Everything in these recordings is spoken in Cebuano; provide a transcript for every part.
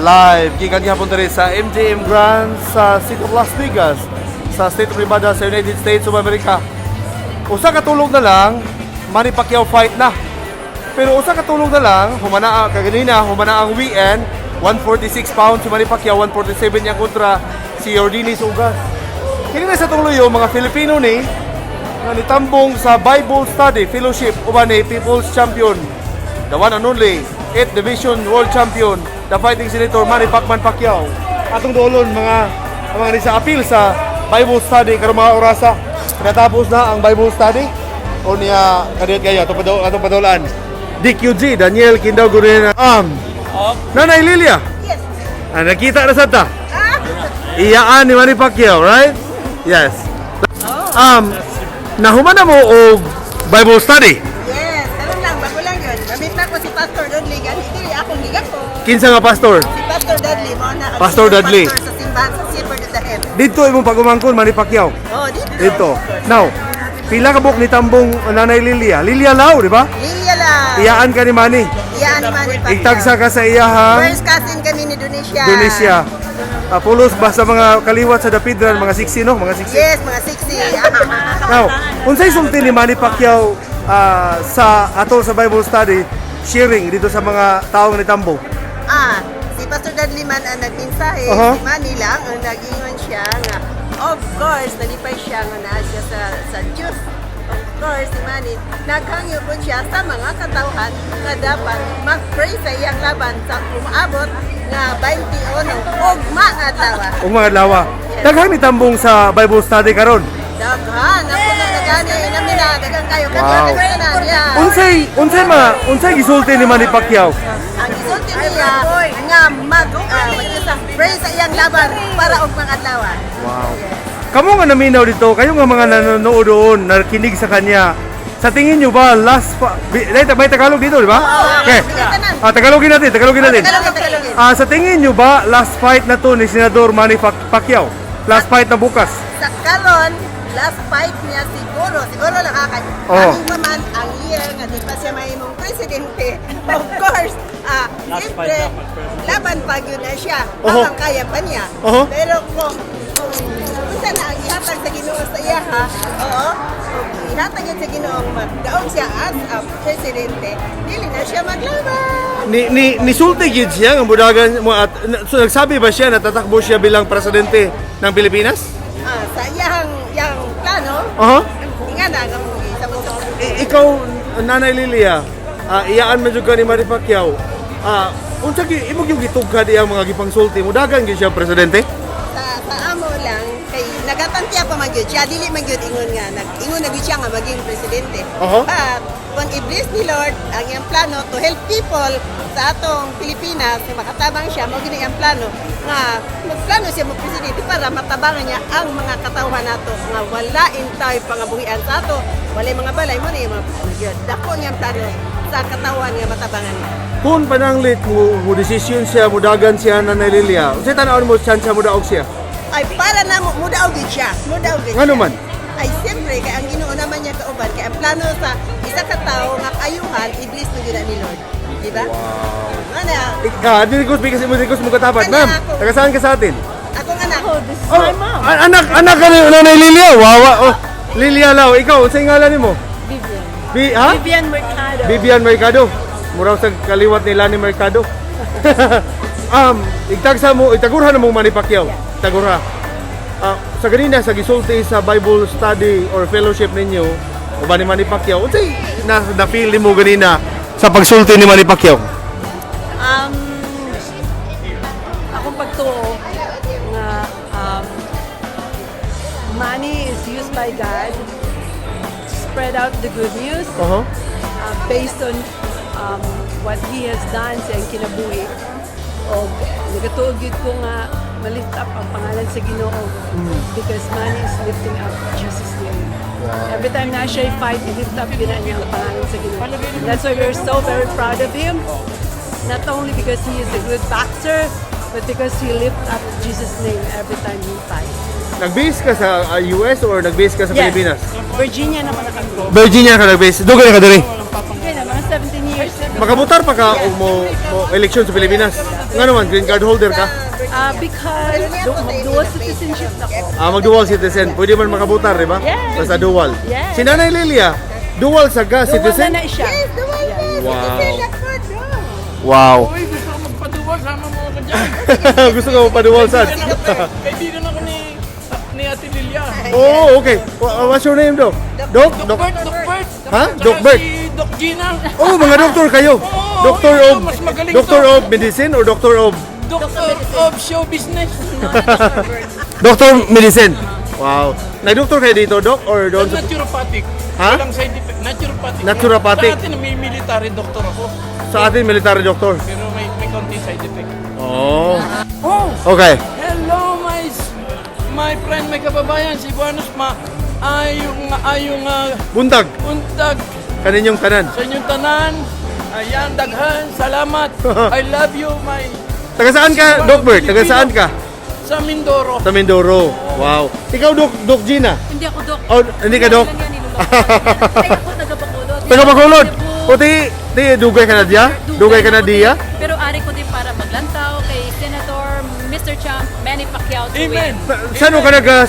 Live gikan gihapon diri sa MGM Grand sa City of Las Vegas sa State of Nevada sa United States of America. Usa ka tulog na lang, Manny Pacquiao fight na. Pero usa ka tulog na lang, humana kaganina, humana ang weigh-in, 146 pounds si Manny Pacquiao, 147 niya kontra si Yordenis Ugas. Kini na sa tuloy yung mga Filipino ni nga nitambong sa Bible Study Fellowship uban ni People's Champion, the one and only 8th Division World Champion, the Fighting Senator Manny Pacman Pacquiao. Atong duolon mga ang mga ni sa apil sa Bible Study karong mga orasa. Natapos na ang Bible Study o niya kadiyot kayo atong padulaan. DQG Daniel Kindaw Gurena. Nanay Lilia. Yes. Ah, nakita na sa ta. Iyaan ni Manny Pacquiao, right? Yes. Nahuman na mo og Bible study? Yes, karon lang, bago lang yun. Na-meet na ko si Pastor Dudley. Gani, dili akong giga ko. Kinsa nga pastor? Si Pastor Dudley, mo na. Ang Pastor senior Dudley. Pastor sa simbahan sa Shepherd of the Heaven. Dito imong pag-umangkon Manny Pacquiao. Oh, dito. Dito. Now, pila ka buok ni tambong, Nanay Lilia? Lilia Lau, di ba? Lilia lang. Iyaan ka ni Manny. Iyaan ni Manny Pacquiao. Igtagsa ka sa iyahang First cousin kami ni Donesia. Indonesia. Pulos ba sa mga kaliwat sa Dapidran, mga 60, no? Mga 60. Yes, mga 60. Now, unsay sulti ni Manny Pacquiao sa atol sa Bible study sharing dito sa mga taong nitambong? Si Pastor Dudley man ang nagmensahe, si Manny lang ang nag-ingon siya nga of course nalipay siya nga naa siya sa Diyos. Of course, si Manny, naghangyo po siya sa mga katawhan nga dapat mag-pray sa iyang laban sa umaabot nga 21 ugma nga adlaw. Ug mga adlaw. Daghang nitambong sa Bible study karon. Daghan, ako na nagani, namin na, daghan kayo. Wow. Kami na, yeah. Unsay ma unsay gisulti ni Manny Pacquiao? Ang gisulti niya nga mag pray sa iyang laban para og mga adlaw. Wow. Kamo nga naminaw dito, kayo nga mga nanonood doon, nakinig sa kanya. Sa tingin nyo ba last pa, may Tagalog dito, di ba? Okay. Ah, Tagalogin natin, Tagalogin natin. Tagalogin, Tagalogin. Ah, sa tingin nyo ba last fight na to ni Senador Manny Pacquiao? Last fight na bukas. Sa karon, last fight niya siguro, siguro lang akay. Oo. Ang man ang year nga di pa siya mahimong presidente. Of course, siyempre, laban pa gyud na siya. Ang kaya pa niya. Pero kung unsa na ang ihatag sa Ginoo sa iya ha, oo, kung ihatag yun sa Ginoo magdaog siya as a presidente, dili na siya maglaban. Ni nisulti gyud siya nga mudagan mo at so nagsabi ba siya na tatakbo siya bilang presidente ng Pilipinas? Sa iyang yang plano, nga na ang sa mundo. Ikaw, Nanay Lilia, iyaan man jud ka ni Manny Pacquiao. Unsa gi imo gyud gitugkad iyang mga gipangsulti mo dagan gyud siya presidente? Sa amo lang kay nagatantya pa man gyud siya, dili man gyud ingon nga nag-ingon na gyud siya nga maging presidente. But kung i-bless ni Lord ang iyang plano to help people sa atong Pilipinas nga makatabang siya, mao gini iyang plano nga magplano siya mo presidente para matabangan niya ang mga katawhan nato nga wala intay pangabuhian sa ato, walay mga balay mo na yung mga gyud dako niyang plano sa katawhan nga matabangan niya. Kung pananglit mo desisyon siya mudagan siya, Nanay Lilia, unsay tan-awon mo chance mo daog siya? Ay, para na mo mudaog gyud siya, mudaog gyud Ngano siya. man? Ay, siyempre kay ang Ginoo naman niya kauban, kay ang plano sa isa ka tawo nga kaayuhan, i-bless mo gyud na ni Lord, di ba? Wow. Ano? Dili ko because mo dili ko mo katapat, Ano ma'am. ako? Taga saan ka sa atin? Akong anak. Oh, this is Oh, my mom. anak ka ni Nanay Lilia. Wawa. Oh, Lilia Lau, ikaw unsay ngalan nimo? Vivian. Ha? Vivian Mercado. Vivian Mercado. Murag sa kaliwat ni Lani Mercado. Igtagsa mo, itagurha na mong Manny Pacquiao. Tagurha. Sa ganina sa gisulti sa Bible study or fellowship ninyo uban ni Manny Pacquiao, unsay na feel nimo ganina sa pagsulti ni Manny Pacquiao? Akong pagtuo nga money is used by God to spread out the good news based on what He has done sa iyang kinabuhi. O nagatuo gyud ko nga ma-lift up ang pangalan sa Ginoo because money is lifting up Jesus' name. Every time na siya fight, i-lift up gyud na niya ang pangalan sa Ginoo. That's why we're so very proud of him. Not only because he is a good boxer, but because he lift up Jesus' name every time he fights. Nag-base ka sa US or nag-base ka sa Yes. Pilipinas? Virginia naman ako. Virginia ka nag-base. Doon ka na ka diri. Okay na, mga 17 years. Makabutar pa ka og mo eleksyon sa Pilipinas? Nga naman, green card holder ka? Because dual citizenship ako. Ah, mag-dual citizen. Pwede man makabotar, di ba? Yes. Basta dual. Yes. Si Nanay Lilia, dual sa ga Dual citizen? na na siya. Yes, dual na. Wow. Citizen na po, no. Wow. Uy, gusto ko magpaduwal. Sama mo ako dyan. Gusto ka mapadual sad? Kaibigan ako ni Ate Lilia. Oh, okay. What's your name, Doc? Doc? Doc Doc? Bert, Doc Bert. Ha? Tsaka Doc Bert. si Doc Gina. Oh, mga doktor kayo. Oo, Doctor ito, of mas magaling Doctor to. of Medicine or Doctor of Doctor of Show Business. Doctor Medicine. Wow. Nag-doctor kayo dito, Doc, or doon sa Naturopathic. Ha? Walang side effect. Naturopathic. Naturopathic. Sa atin, may military doctor ako. Sa atin military doctor? Pero may konti side effect. Oh. Oh! Okay. Hello, my friend, my kababayan, si Buenos Ma. Ayong Buntag untag kaninyong tanan. sa inyong tanan. Ayan, daghan, salamat. I love you, my Taga saan ka, Doc Bert? Taga saan ka? Sa Mindoro. Sa Mindoro. Wow. Ikaw, Doc, Doc Gina. Hindi ako dok. Oh, hindi ka dok? Lang yan, niloloko. Ay, ako taga Bacolod. Taga Bacolod. Cebu. O ti dugay ka na diya? Dugay ka na ako diya? din. Pero ari ko din para maglantaw kay Senator Mr. Champ Manny Pacquiao to Amen. win. Saan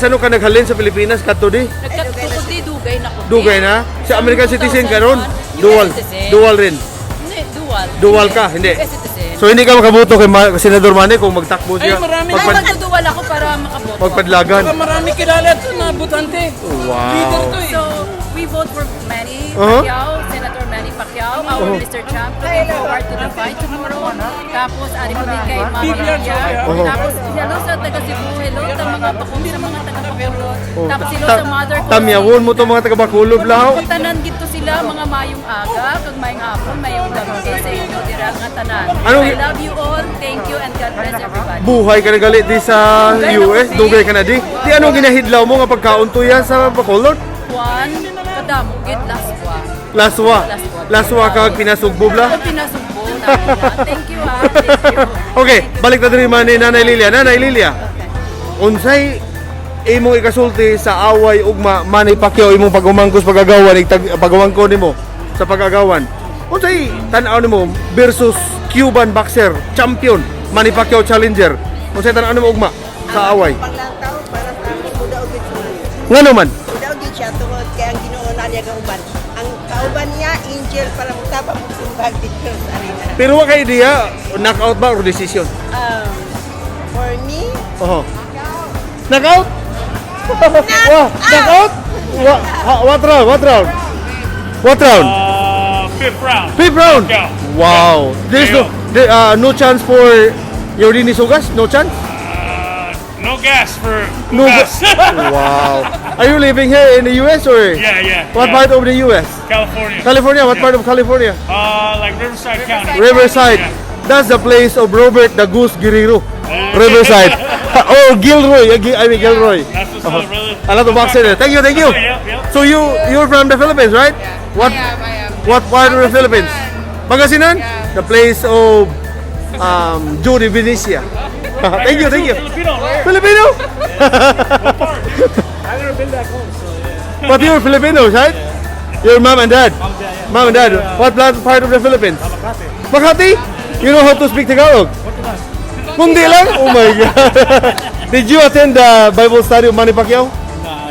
ka naghalin sa Pilipinas kadto di? Nagkatukod di dugay na ko. Dugay na? Sa American citizen ka ron? 2001, Dual. US citizen. Dual rin. Hindi, dual. Dual ka, hindi. US citizen. So hindi ka makaboto kay Senador Manny kung magtakbo Ay, siya. marami. Ay, magduduwal ako para makaboto. Magpadlagan. Baka marami kilala at na butante. Wow. Leader to eh. So, we vote for Manny Pacquiao, Senator Manny Pacquiao, our Mr. Champ. Looking forward to the fight tomorrow. Tapos, ari ko din kay Mama Big yan, Lilia. sorry, ah. Tapos, hello sa taga Cebu, hello sa mga bakong sa mga taga Bacolod. Oh, Tapos, hello sa mother ko. Tamyawon mo to mga taga Bacolod lahaw. Tanan gito sila mga mayong aga, kag mayong hapon, mayong gabi sa inyo dira nga tanan. I love you all. Thank you and God bless everybody. Buhay ka na gali di sa Dugay na US, ko, dugay ka na di. Di anong ginahidlaw mo nga pagkaon to yan sa Bacolod? Juan, kadamo gid laswa. Laswa. Laswa. Laswa kag pinasugbo bla. Ang pinasugbo namin na. Thank you ha. Thank you. Okay, balik na diri man ni Nanay Lilia. Nanay Lilia. Unsay imong ikasulti sa away ugma Manny Pacquiao imong pag-umangkos pag-agawan pag-umangko nimo sa pag-agawan? Unsay tan-aw nimo versus Cuban boxer champion Manny Pacquiao challenger? Unsay tan-aw nimo ugma sa away? Panglantaw para sa akong mudaog gyud si Manny. Ngano man? Mudaog gyud siya tungod kay ang Ginoo na niya kauban. Ang kauban niya angel para motabang og simbag dito sa arena. Pero wa kay idea knockout ba or decision? For me, Oh. Knockout? Wah, knockout? What round? What round? What round? Fifth round. Fifth round. Yeah. Wow. There's no chance for Yordenis Ugas? No chance? No gas for No gas. Wow. Are you living here in the US or? Yeah. What yeah. part of the US? California. California. What Yeah. part of California? Like Riverside County. Riverside. Yeah. That's the place of Robert the Goose Guerrero. Riverside. Oh, Gilroy. I mean Gilroy. That's what's up, brother. A lot of boxer there. Thank you, thank you. Yeah. So you're from the Philippines, right? What I am, I am. What part of the Philippines? Pangasinan? Yeah. The place of Judy Venetia. Thank you, thank you. Filipino, right? Filipino? What part? I've never been back home, so yeah. But you're Filipinos, right? Your mom and dad. Mom and dad, yeah. Mom and dad. What part of the Philippines? Makati. Makati? You know how to speak Tagalog? Kundi lang? Oh my God. Did you attend the Bible study of Manny Pacquiao?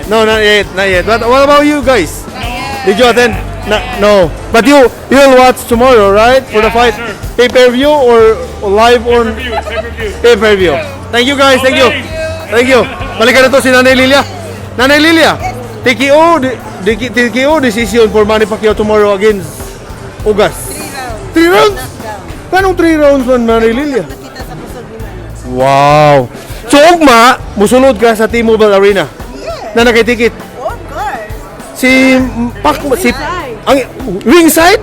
No, not yet, not yet. But what about you guys? Did you attend? No, no. But you'll watch tomorrow, right? For the Yeah, fight. sure. Pay-per-view or live on Pay-per-view, pay-per-view. pay-per-view. Thank you guys, thank you. Thank you. Balikan na to si Nanay Lilia. Nanay Lilia, TKO, TKO decision for Manny Pacquiao tomorrow against Ugas. Three rounds. Three rounds? Knockdown. Kanong three rounds man, Nanay Lilia? Nakita sa kusog ni Manny. Wow. So ugma, musulod ka sa T-Mobile Arena Yes, na nakaitikit. of course. Si Pac si ang ringside?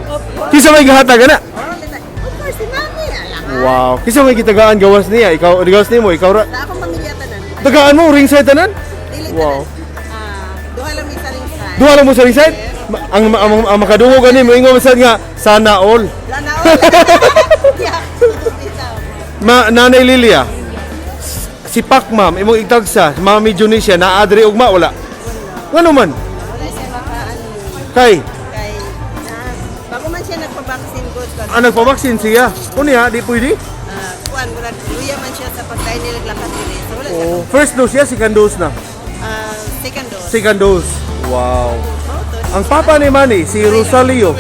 Kinsa may gahatag ana? Oh, of course, si Mami. Alam ka. Wow. Kinsa may gitagaan gawas niya? Ikaw gawas nimo, ikaw ra. Sa akong pamilya tanan. Tagaan mo ringside tanan? Dili Wow. tanan. Ah, duha lang mi sa ringside. Duha lang mo sa ringside? Ang makadungog ani mo ingon sad nga sana all. Lana all. Yeah. Bitaw. Ma Nanay Lilia. Si Pac ma'am, imong igtagsa, Mami Junisia na adri ugma wala. Ngano man? Wala siya makaan Kay kay na bago man siya nagpa-vaccine good ang nagpa-vaccine siya. Unya di pwede? Kuan murag man siya sa pagkain nila lakad diri. So wala siya. Oh, first dose siya, second dose na. Ah, second dose. Second dose. Wow. Oh, to. Ang papa ni Manny, si Rosalio,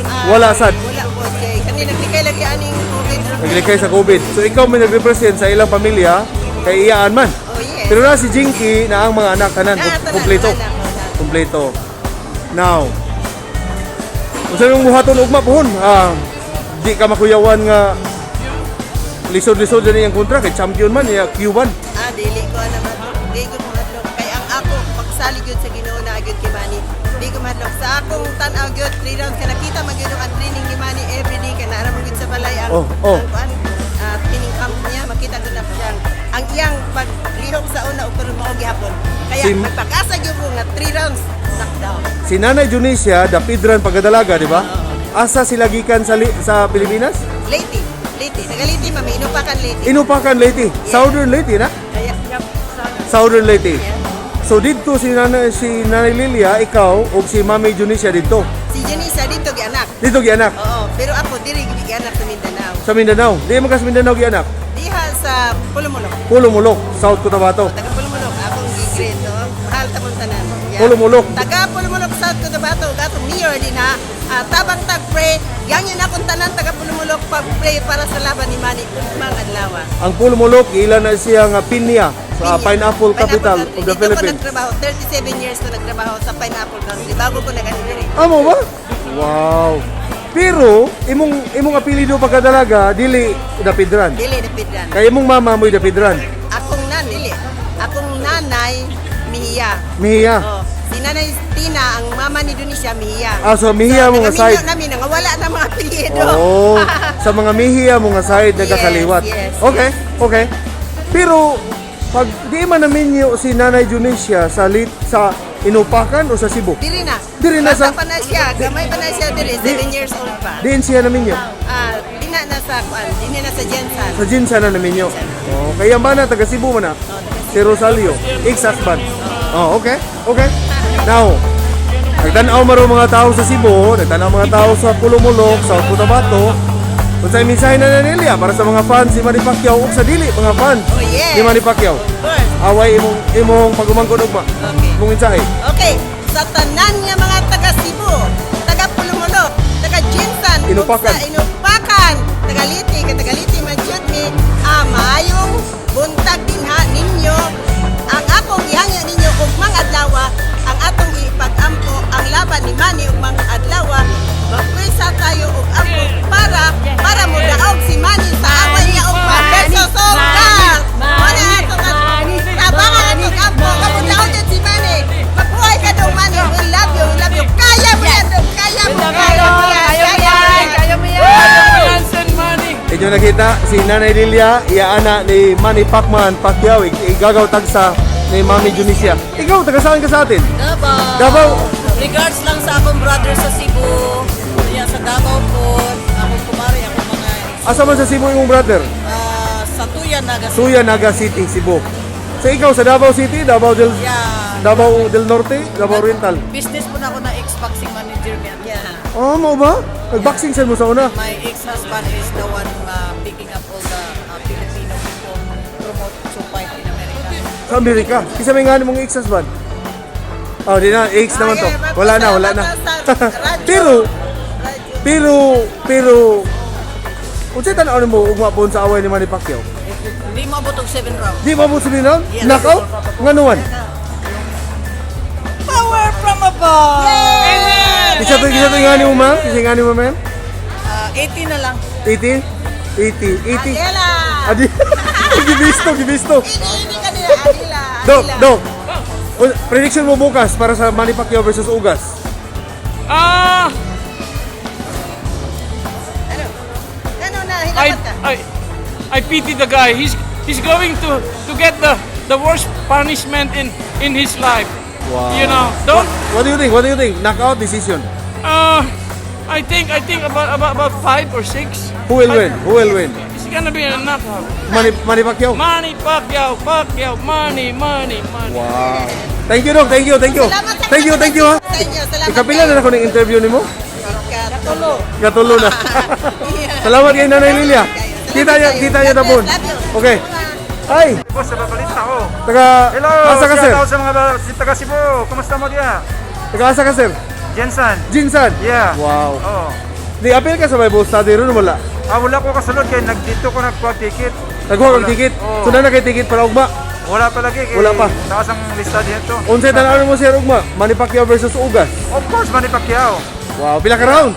Ah, wala sad. Wala po kay kani naglikay lagi aning COVID. Naglikay sa COVID. So ikaw may nagrepresent sa ilang pamilya kay iyaan man. Oh, yes. Pero na si Jinky na ang mga anak tanan Ah, tanan, kompleto. tanan, tanan. Kompleto. Now, unsa yung buhaton ugma pohon? Ah, di ka makuyawan nga lisod-lisod din iyang kontra kay champion man iya Cuban. Ah, dili ko na madlok. Di ko mahadlok. Kay ang ako, pagsalig yun sa Ginoo na agad kay Manny. Di ko mahadlok. Sa akong tan-aw gyud, 3 rounds ka nakita magyud ang training ni Manny every day kay naara man gyud sa balay ang Oh. ang kuan, training camp niya. Makita gyud na siyang ang iyang paglihok sa una ug karon mao gihapon. Kaya magpag-asa gyud ko nga 3 rounds knockdown. Si Nanay Junisia, dapidran pagkadalaga, di ba? Asa sila gikan sa Pilipinas? Leyte, Leyte. Taga Leyte, mami, Inupakan Leyte. Inupakan Leyte, Southern Leyte na? Kaya Southern Leyte. So didto si Nanay Lilia, ikaw ug si Mami Junisia didto. Si Junisa dito gianak. Didto gianak Oo, pero ako diri gianak sa Mindanao. Sa Mindanao. Di man ka sa Mindanao gianak. Diha sa Pulumulok. Pulumulok, South Cotabato. Taga Pulumulok, akong gi-grade, no? Mahal ta mong tanan. Yeah. Pulumulok. Taga Pulumulok, South Cotabato, ug atong mayor din ha. Tabang tag pray, ganyan akong tanan taga Pulumulok pag-pray para sa laban ni Manny ugmang adlaw. Ang Pulumulok ila na siya nga pinya sa pineapple capital Country. of the Dito ko Philippines. nagtrabaho, 37 years ko nagtrabaho sa Pineapple Country bago ko nag-ani diri. Amo ba? Wow. Pero imong imong apelyido pagkadalaga dili Dapidran. Dili na pidran. Kay imong mama mo'y Dapidran. Akong nan dili. Akong nanay Mihia. Mihiya. Oh, si Nanay Tina, ang mama ni Dunicia, Mihia. Ah, so Mihia mo nga nagaminyo side. namin, nangawala na mga apelyido. Oh, sa mga mihiya mo nga side nagkakaliwat. Yes. Okay. Pero pag di man naminyo si Nanay Junisia sa Inupakan o sa Cebu? Diri na. Diri na Bata pa na siya, gamay pa na siya diri, 7 years old pa. Diin siya naminyo. Ah, di na nasa kuan, di na nasa GenSan. Sa GenSan na naminyo. Oh, kaya ba na taga Cebu man na? Si Rosalio, ex-husband. Oh, okay. Now, nagtan-aw maro mga tao sa Cebu, nagtan-aw mga tao sa Pulumulok, sa Cotabato. Kung sa mensahe na nila para sa mga fans ni Manny Pacquiao ug sa dili mga fans ni Manny Pacquiao. Course. Away imong imong pagumangkon ugma. Okay. Imong mensahe. Okay, sa tanan nga mga taga Cebu, taga Pulumulok, taga GenSan, ug Inupakan. sa Inupakan, taga Leyte, kay taga Leyte man jud mi, maayong buntag dinha ninyo. Ang akong gihangyo ninyo ugmang adlaw, ang atong ipag-ampo ang laban ni Manny ugmang adlaw, magpwesa tayo og ampo para para modaog si Manny sa away niya og versus Ugas. Muna atong tabangan atong ampo, kamudaog jud si Manny. Mabuhay ka dong, Manny. We love you, we love you. Kaya mo yan, dong. Kaya mo, kaya mo yan, kaya mo yan. Kaya mo yan! Johnson Manny. Inyo nakita si Nanay Lilia, iya ana ni Manny Pacman Pacquiao, igagaw tagsa ni Mami Junisia. Ikaw, taga saan ka sa atin? Davao. Davao. Regards lang sa akong brother sa Cebu. Iya, sa Davao po. Akong kumari, akong mga Asa man sa Cebu imong brother? Sa Tuya, Naga. Suya Naga City, Cebu. So ikaw sa Davao City, Davao del Davao del Norte, Davao Oriental. Business po na ako na ex-boxing manager niya. Yeah. Oh, mo ba? Nag-boxing sa mo sa una. My ex-husband is the one picking up all the Filipino people promote to fight in America. Sa Amerika. Kisa may nga mong ex-husband. Oh, di na, ex naman to. Wala na, wala na. Pero, pero, pero, unsay tan-aw nimo ugma po sa away ni Manny Pacquiao? Hindi mo abot og 7 round. Di ba mo sabihin na? Yes. Knockout? Nga naman? Power from above! Isa to nga ni mo, ma'am? Isa nga ni mo, ma'am? 80 na lang. 80? 80? 80? Adela! Adi, gibisto, gibisto. Ini-ini ka nila, Adela. Dok, Adela. Dok. O, prediction mo bukas para sa Manny Pacquiao versus Ugas. Ah, Ano? Ano na, I, hilapat ka? I pity the guy. He's going to get the worst punishment in his life. Wow. Don't. What do you think? What do you think? Knockout decision. I think about five or six. Who will win? Who will win? It's gonna be a knockout. Manny Pacquiao. Manny Pacquiao, Pacquiao, money, money, money. Wow. Thank you, Dok. Thank you, thank you. Salamat sa Thank you, thank you, ha. Sa inyo, salamat. Ikapila na ako ng interview nimo. Ikatulo. Katulo na. Salamat kay Nanay Lilia. Kayo. Kita niyo God tapon. bless. Love you. Okay. Ay, Boss, sa babalita ko. Taga Hello, asa ka, sir? Shout out sa mga taga Cebu. Kumusta mo diya? Taga asa ka, sir? Jensen. Jinsan. Yeah. Wow. Oh. Di apil ka sa Bible study ron, wala? Ah, wala ko kasulod kay nagdito ko nagkuha ticket. Nagkuha kag Wala. ticket. Oo. So na na kay ticket para ugma. Wala pa lagi kay Wala pa. taas ang lista dito. Unsay tan-awon mo, sir, ugma? Manny Pacquiao versus Ugas. Of course, Manny Pacquiao. Wow, pila ka round?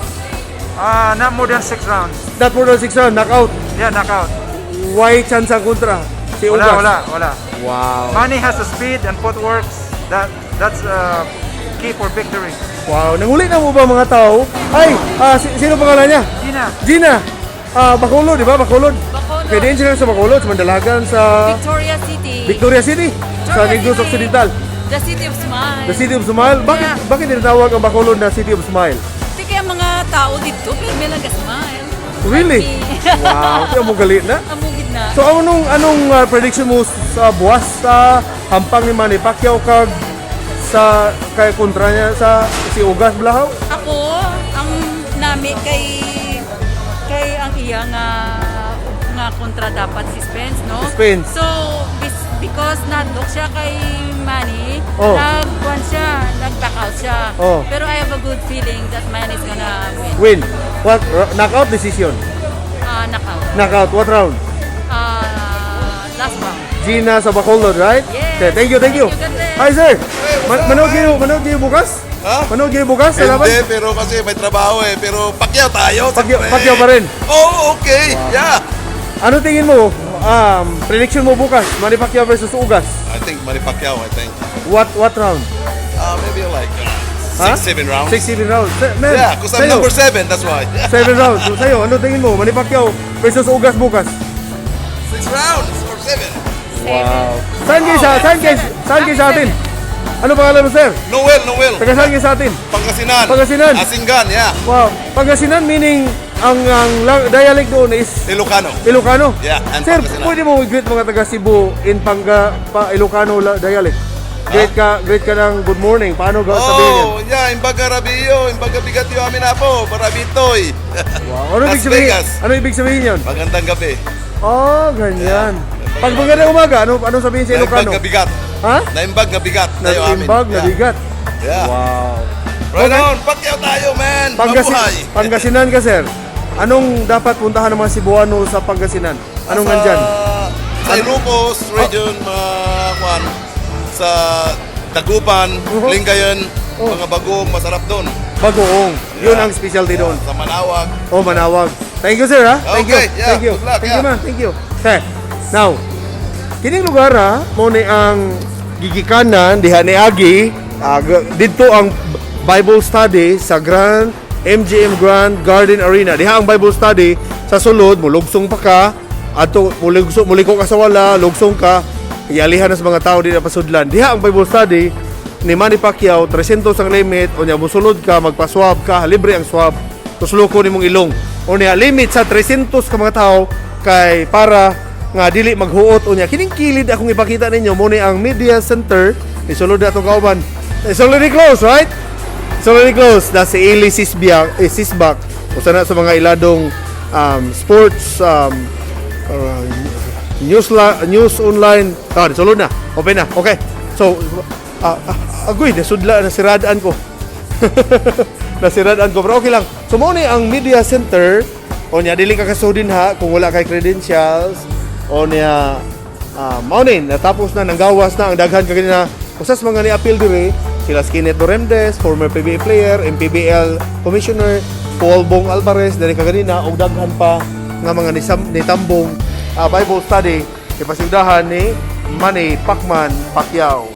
Ah, not more than six rounds. Not more than six round, knockout. Yeah, knockout. Why chance ang kontra? Si Wala, Ugas. wala, wala. Wow. Manny has the speed and footworks. That's key for victory. Wow, nanguli na mo ba mga tao? Ay, sino pangalan niya? Gina. Gina. Ah, Bacolod, di ba? Bacolod. Bacolod. Kaya din sila sa Bacolod, sa Mandalagan, sa Victoria City. Victoria City, sa Negros Occidental. The City of Smile. The City of Smile. Bakit bakit tinatawag ang Bacolod na City of Smile? Hindi kaya mga tao dito, pero may lang smile. Really? Wow, kaya mo gali na. Amugid na. So anong anong prediction mo sa buwas sa hampang ni Manny Pacquiao kag sa kay kontra niya sa si Ugas Blahaw? Ako, ang nami kay ang iya nga kontra dapat si Spence, no? Spence. So, because nadlock siya kay Manny, nagkuhan siya, nag-back out siya. Pero I have a good feeling that Manny's gonna win. Win. What knockout decision? Knockout. Knockout. What round? Last round. Gina sa Bacolod, right? Yes. Okay, thank you, thank you. Thank you, God bless. Hi, sir. Manood kayo bukas? Ha? Manood kayo bukas sa laban? Hindi, pero kasi may trabaho eh. Pero Pacquiao tayo. Pacquiao, siyempre. Pacquiao pa rin. Oh, okay. Yeah. Ano tingin mo? Prediction mo bukas, Manny Pacquiao versus Ugas. I think Manny Pacquiao, I think. What round? Maybe like Ha? six, seven rounds. Six, seven rounds. Man, Yeah, because I'm sa'yo, number 7, that's why. Seven rounds. So, sa'yo, ano tingin mo? Manny Pacquiao versus Ugas bukas. Six rounds or seven. Wow. Saan kayo sa atin? Ano pangalan mo, sir? Noel, Noel. Taga saan kayo sa atin? Pangasinan. Pangasinan. Asingan, yeah. Wow. Pangasinan meaning ang dialect doon is Ilocano. Ilocano. Yeah, and Sir, Pangasinan. pwede mo i-greet mga taga Cebu in Pangga pa Ilocano dialect? Greet ka ng good morning. Paano ga sabihin yan? Oh, yeah, imbaga rabiyo, imbaga bigat yo amin apo, barabitoy. Wow. Ano Las ibig sabihin? Vegas. Ano ibig sabihin yun? Magandang gabi. Oh, ganyan. Yeah. Pag magandang umaga, ano sabihin sa Naimbag Ilocano? nga bigat. Ha? Naimbag nga bigat. Tayo amin. Naimbag, nabigat. Yeah. Wow. Right on, Pacquiao tayo, man. Mabuhay. Pangasinan ka, sir. Anong dapat puntahan ng mga Cebuano sa Pangasinan? Anong nandyan? Sa Ilocos region, mga kwan, sa Dagupan, Lingayen, mga bagong masarap doon. Bagoong. Yun ang specialty doon. Sa Manaoag. Oh, Manaoag. Thank you, sir, ha? Thank you. Okay, yeah. Thank you. Good luck, Thank yeah. you, ma'am. Thank you. Okay. Now, kining lugar, ha, mo ni ang gigikanan diha ni Agi, didto ang Bible study sa Grand MGM Grand Garden Arena. Diha ang Bible study sa sulod, mulugsong pa ka, adto mulugsong muliko ka sa wala, lugsong ka, iyalihan na sa mga tao di na pasudlan. Diha ang Bible study ni Manny Pacquiao, 300 ang limit, o niya musulod ka, magpa-swab ka, libre ang swab, tusluko nimong ilong. O niya limit sa 300 ka mga tao kay para nga dili maghuot. Unya kining kilid akong ipakita ninyo mo ni ang media center ni sulod na atong kauban. It's already closed, right? It's already closed na si Eli Sisbiak, eh, Sisbak, usa na sa mga iladong sports news news online. Sulod na, open na. Okay, so agoy, nasudla, nasiradaan ko. Nasiradaan ko, pero okay lang. So mao ni ang media center. O niya dili ka kasudin ha kung wala kay credentials. O niya mao ni natapos na, nanggawas na ang daghan kaganina. Usas mga ni-appeal diri sila Skinnet Duremdes, former PBA player, MPBL commissioner, Paul Bong Alvarez diri kaganina, og daghan pa nga mga nitambong Bible study ipasigdahan ni Manny Pacman Pacquiao.